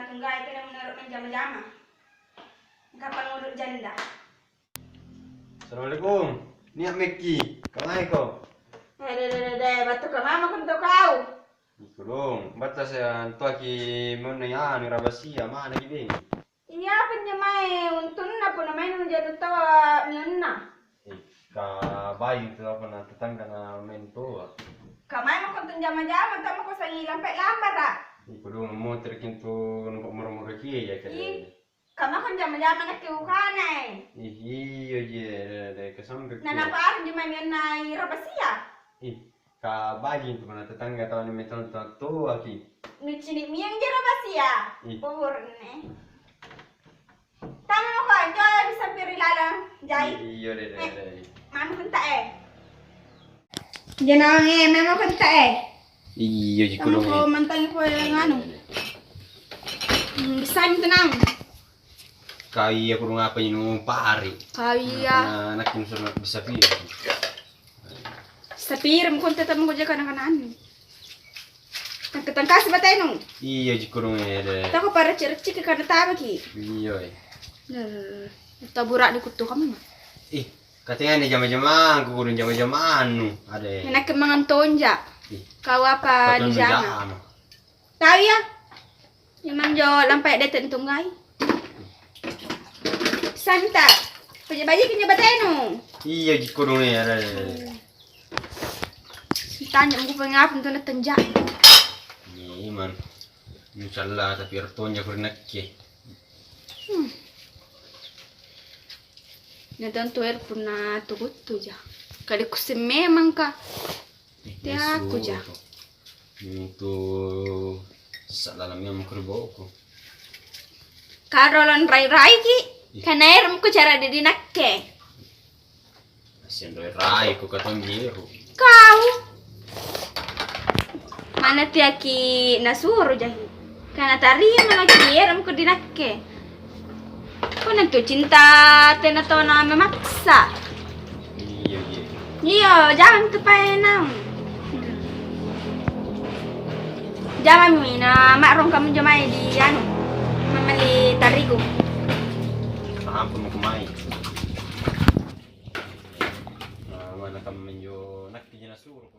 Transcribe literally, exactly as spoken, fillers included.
Tunggai tena menurut menjama-jama. Kapang urut janda. Assalamualaikum. Nia' mekki. Kamaeko? Eh, de, de, de, de, battu kamama kontu kau? Ikodong, battasa antoaki monna anu rabasia, manaki deng. Iya, apa injo mae untunna punna maeng nujanu taua mionna? Eh, ka baji' tu apa na tetangga na maeng toa. Kamae mako untu jama-jama, tammako sangi lampe lambara. Ikodong motorki untu numpa moro-moro kie ya kede. Ih, kamako jama-jama nakke ukana e. Ih, iyo je, de, de, kasampe. Na napaarung ji mae mionna i rabasia. Ih, ka baji' intu punna tetangga tau anu metang toaki. Nucini' miang jero basia. Ih. Purne. Tama mako anjo bisa piri lalang jai. Iyo de, de, de. Mami kunta e. Jangan e, memo kunta e. Iyo ji. Tama kulung ko e. Mantangi ko yang anu. Hmm, bisa mi tenang. Kau iya kurung apa ini nu pari. Kau iya. Nah, anak yang sudah bisa piri. Sapirem konte tama ko jaka anak-anak anu. Tangka-tangkasi batenu. Iya ji kurung ede. Tako paracci-racci ke karena tabaki. Iya eh. Nah, tabura di kuttu kamu. Ih, katanya ini jama-jamang, kurung jama-jamang nu. Ada. Enak mangan tonja. Ih. Kau apa di jama? Tau iya? Memang jo lampai dete tunggai. Santa, baji-bajiki njo batenu. Iya ji kodong e, ada. Sitanya mako pengapu tu natenja. Iya man. Insya Allah tapi ertonja kuri nakke. Hmm. Na tentu er punna tu kuttu ja. Kade kusse memang ka. Teaku ja. Itu sa'lalang memang kerbauku. Karo lanrai-raiki, kanaeremko cara di nakke. Asenroi-rai ko katong jeru. Kau. Mana tiaki nasuro jahi. Kana tarima lagi eremko di nakke. Punna tu cinta tena tona memaksa. Iya, iya. Iya, jangan tu paenang. Jamami na ma'rung kamu jamai di anu, mamali tarigu. Ampun mau kemai. Nah, mana kamu menjo nakki jena suruh.